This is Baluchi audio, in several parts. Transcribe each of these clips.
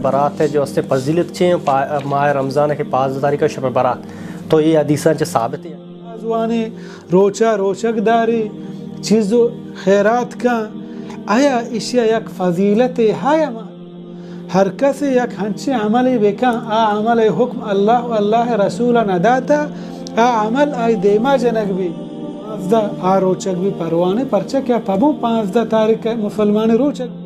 برات ءِ جو است فضیلت چے ایں، پا-، ماہ رمضان ءِ کہ پانزدہ تاریخ ءَ شپ برات، تو اے حدیثاں چہ ثابت ایں؟ نماز وانی، روچہ روچگ داری، چیز و خیرات کن، آیا ایشی ءَ یک فضیلتے ہا یا ما؟ ہر کسے یک ہنچیں عملے بکن، آ عمل ءِ حکم اللہ و اللہ ءِ رسول ءَ نہ داتا، آ عمل آئی دیما جنگ بی۔ پانزدہ آ روچگ بی پروانے، پرچہ کہ آ پبو پانزدہ تاریخ ءَ مسلمانی روچگ۔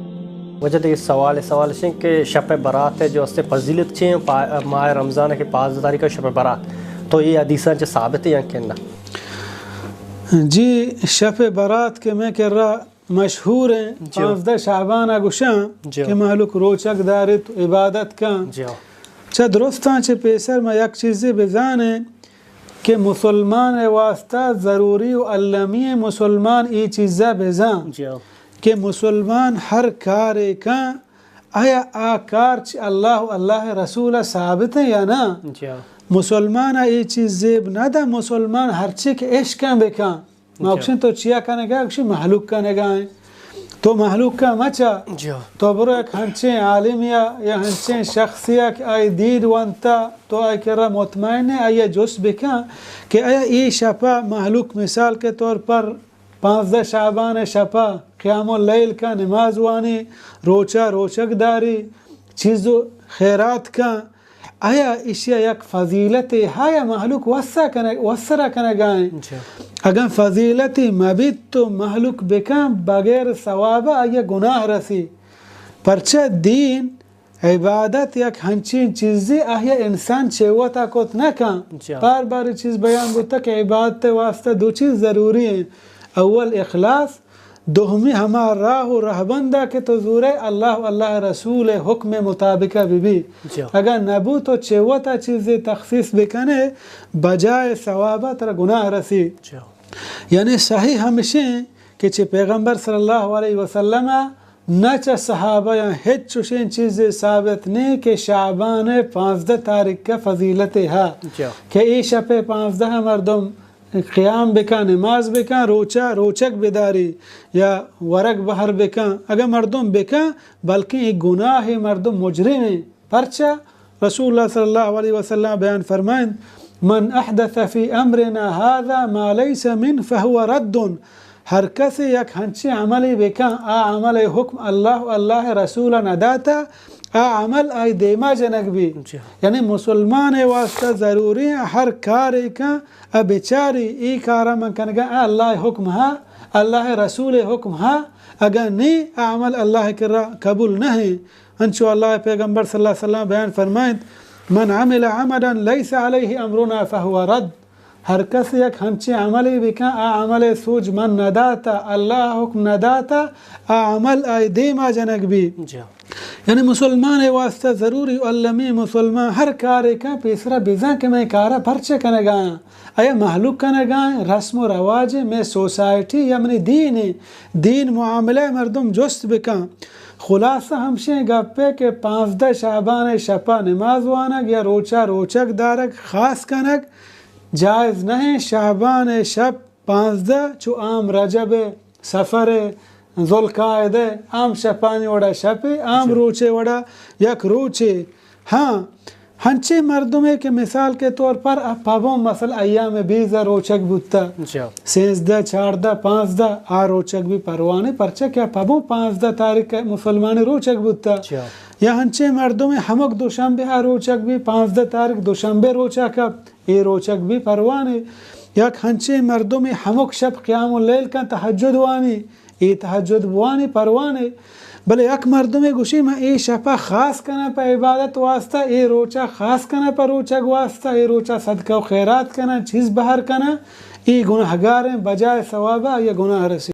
واجہ دگہ سوال، سوال اش انت کہ شپ برات ءِ جو است فضیلت چے ایں، پا-، ماہ رمضان ءِ کہ پانزدہ تاریخ ءَ شپ برات، تو اے حدیثاں چہ ثابت ایں یا کہ نہ؟ جی، شپ برات کہ مئے کرا مشہور ایں، جی۔ پانزدہ شعبان ءَ گوشاں، جی۔ کہ مہلوک روچگ داریت، عبادت کن۔ جی۔ چہ درستاں چہ پیسر ما یک چیزے بزانیں کہ مسلمان ءِ واسطہ ضروری و المی ایں مسلمان اے چیزا بزان، جی۔ کہ مسلمان ہر کارے کن، آیا آ کار چہ اللہ و اللہ ءِ رسول ءَ ثابت ایں یا نہ؟ جی۔ مسلمان ءَ اے چیز زیب نہ دا، مسلمان ہرچی کہ عشق ایں بکن۔ ما جی۔ گوشیں تو چیا کنگا؟ گوشی مہلوک کنگا ایں۔ تو مہلوک ءَ مچا۔ جی۔ تو برو یک ہنچیں عالمے ءَ یا ہنچیں شخصے ءَ کہ آئی دین ونتا، تو آئی کرا مطمئن ئے، آئی ءَ جست بکن کہ آیا اے شپا مہلوک مثال کے طور پر پانزدہ شعبان ءِ شپا قیام اللیل کن، نماز وانی، روچا روچگ داری، چیز و خیرات کن، آیا ایشی ءَ یک فضیلتے ہا یا مہلوک وسا کنگ، وسرا کنگا ایں؟ جی۔ اگاں فضیلتے مبیت تو مہلوک بکن، بغیر ثواب ءَ آئی ءَ گناہ رسی۔ پرچہ دین عبادت یک ہنچیں چیزے آئی ءَ انسان چہ وتا کت نہ کن۔ جی۔ بار بار اے چیز بیان بوتا کہ عبادت ءِ واسطہ دو چیز ضروری ایں۔ اول اخلاص، دومی ہما راہ و رہبند ءَ کہ تو زورے اللہ و اللہ ءِ رسول ءِ حکم ءِ مطابق ءَ بہ بی۔ جی۔ اگاں نہ بو تو چہ وتا چیزے تخصیص بکنے، بجائے ثواب ءَ ترا گناہ رسی۔ جی۔ یعنی صحیح ہمشیں کہ چہ پیغمبر صلی اللہ علیہ وسلم ءَ نہ چہ صحابہ یاں ہچ چوشیں چیزے ثابت نیں کہ شعبان ءِ پانزدہ تاریخ ءَ فضیلتے ہا۔ جی۔ کہ اے شپ ءِ پانزدہ ءَ مردم قیام بکن، نماز بکن، روچہ، روچگ بداری یا ورگ بہر بکن۔ اگاں مردم بکن، بلکیں اے گناہ ءِ مردم مجرم ایں۔ پرچا؟ رسول اللہ صلی اللہ علیہ وسلم بیان فرمائنت، من احدث فی امرنا هذا ما لیس منه فهو رد۔ ہر کسے یک ہنچیں عملے بکن، آ عمل ءِ حکم اللہ و اللہ ءِ رسول ءَ نہ داتا، آ عمل آئی دیما جنگ بی۔ جی۔ یعنی مسلمان ءِ واسطہ ضروری ایں ہر کارے کن، ءَ بچاری، اے کارا من کنگا، آ اللہ ءِ حکم ہا، اللہ ءِ رسول ءِ حکم ہا، اگاں نی، آ عمل اللہ ءِ کرا قبول نہ ایں۔ انچو اللہ ءِ پیغمبر صلی اللہ علیہ وسلم بیان فرمائنت، من عمل عملا لیس علیہ امرنا فهو رد۔ ہر کس یک ہنچیں عملے بکن، آ عمل ءِ سوج من نہ داتا، اللہ ءِ حکم نہ داتا، آ عمل آئی دیما جنگ بی۔ جی۔ یعنی مسلمان ءِ واسطہ ضروری و المی مسلمان ہر کارے کن پیسرا بزاں کہ من اے کارا پرچہ کنگا آں۔ آیا مہلوک کنگا ایں، رسم و رواج ایں، مئے سوسائٹی یا منی دین ایں، دین معاملہ ءَ مردم جست بکن۔ خلاصہ ہمشیں گپے کہ پانزدہ شعبان ءِ شپا نماز وانگ یا روچا روچگ دارگ خاص کنگ جائز نہ ایں۔ شعبان ءِ شپ پانزدہ چو عام رجب ءِ، صفر ءِ، ذوالقعدہ ءِ، عام شپانی وڑا شپے، عام جی۔ روچے وڑا یک روچے۔ ہاں، ہنچیں مردمے کہ مثال کے طور پر ءَ پبوں مثلا ایام بیز ءَ روچگ بوتا۔ جی۔ سیزدہ، چاردہ، پانزدہ آ روچگ بی پروانے، پرچہ کہ ءَ پبوں پانزدہ تاریخ ءَ مسلمانی روچگ بوتا۔ جی۔ یا ہنچیں مردمے ہمک دوشنبے ءَ روچگ بی، پانزدہ تاریخ دوشنبے روچا کپت۔ اے روچگ بی پروانے۔ یک ہنچیں مردمے ہمک شپ قیام اللیل کن، تہجد وانی، اے تہجد بوانی پروانے۔ بلے یک مردمے گوشی، من اے شپا خاص کناں پہ عبادت واسطہ، اے روچا خاص کناں پہ روچگ واسطہ، اے روچا صدقہ و خیرات کناں، چیز بہر کناں، اے گناہگاریں، بجائے ثوابا آئی گناہ رسی۔